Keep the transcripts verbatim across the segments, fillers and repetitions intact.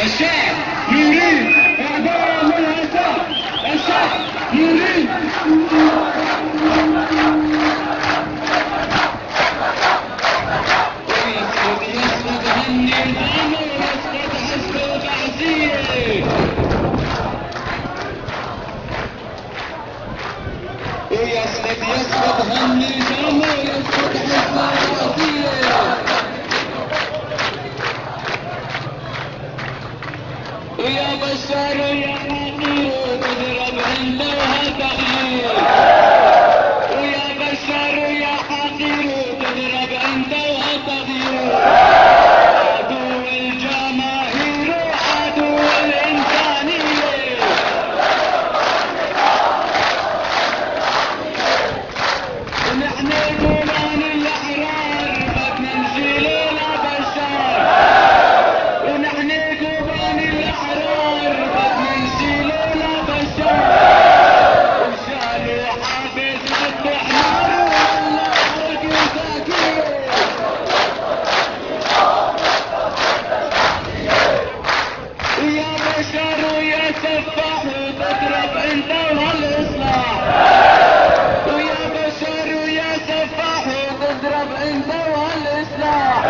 الشعب يريد إعدام الهساء. الشعب يريد. يسقط، يسقط هالنظام ويسقط حزب البعثية. ويسقط، يسقط هالنظام ويسقط حزب البعثية. ويا بشار يا حقير، تضرب انت وهالتغيير. ويا بشار يا حقير، تضرب انت وهالتغيير. عدو الجماهير وعدو الإنسانية. ونحن جولان الأحرار بدنا نشيل لبشار. ونحن جولان الأحرار بدنا نشيل لبشار. وشالوا حافظ فتح نار ولا حركة زكية. ويا بشار ويا سفاح، تضرب انت وهالإصلاح. ويا بشار ويا سفاح، تضرب انت وهالإصلاح.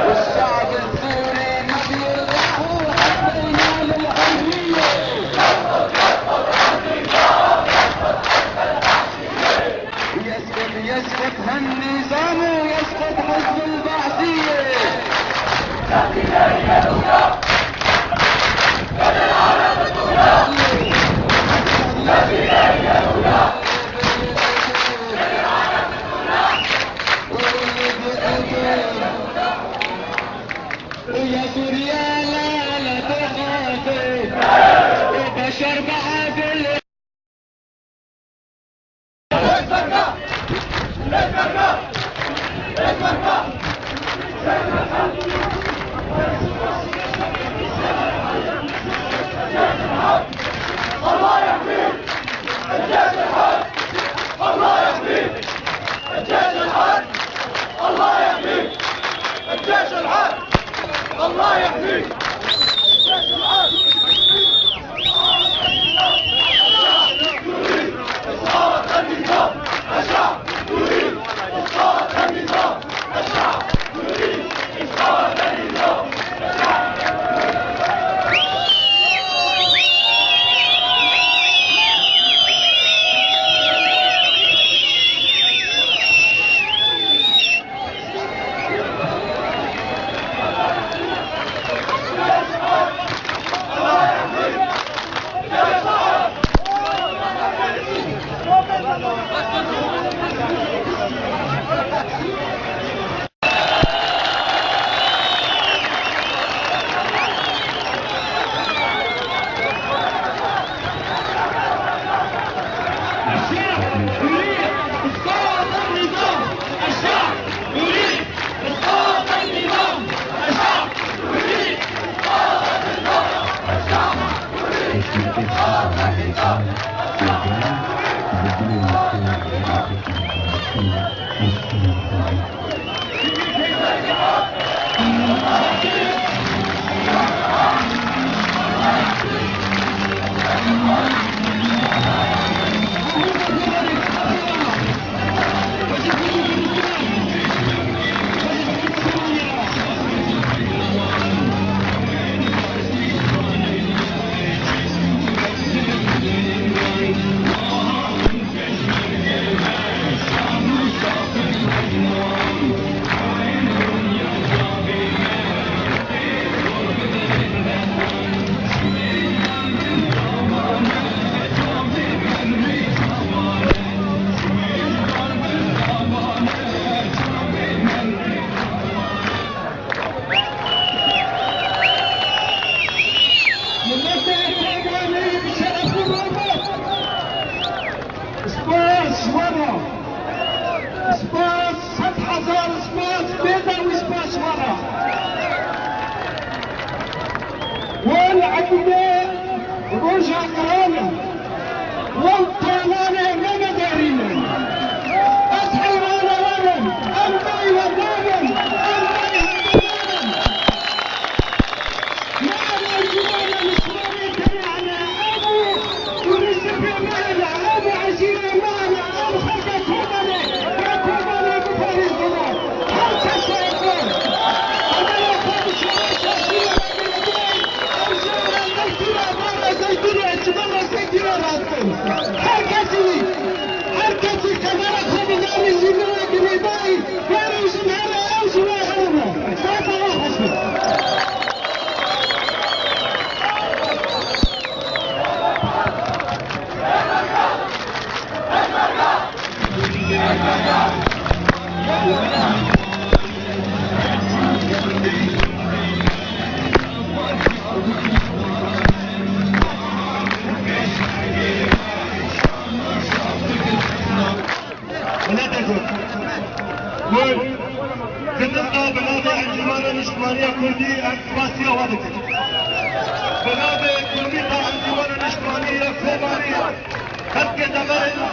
والشعب السوري مش يرتاح وحبينا للحرية. يسقط، يسقط هالنظام ويسقط حزب البعثية. ويا سوريا لا، لا تخافي، وبشار بعد ال- الله يحميك! الجيش الحر! الله يحميك! الجيش الحر! الله يحميك! الجيش الحر! الله يحميك! الجيش الحر! الشعب يريد إسقاط النظام! الشعب يريد إسقاط النظام! الشعب يريد إسقاط Spas ji we re. Spas, sed hezar spas, bêdawî spas ji we re. Wan ebûne roja giran in. Wan talanê me nedarînin. Ez heywana we bim. Em bey we nabin. Em bey we nabin. Her kesî, her kesî qedera xwe bidarî jî min re girêdayî. Were jin here, ew ji we here ne. Saeta we xweş be. Miletê Kurd. Kurd, gidinda bi navê Encûmena Niştimaniya Kurdî em spasiya we dikin. Bi navê Komîta Encûmena Niştimanî ya Komarî, xelkê deverê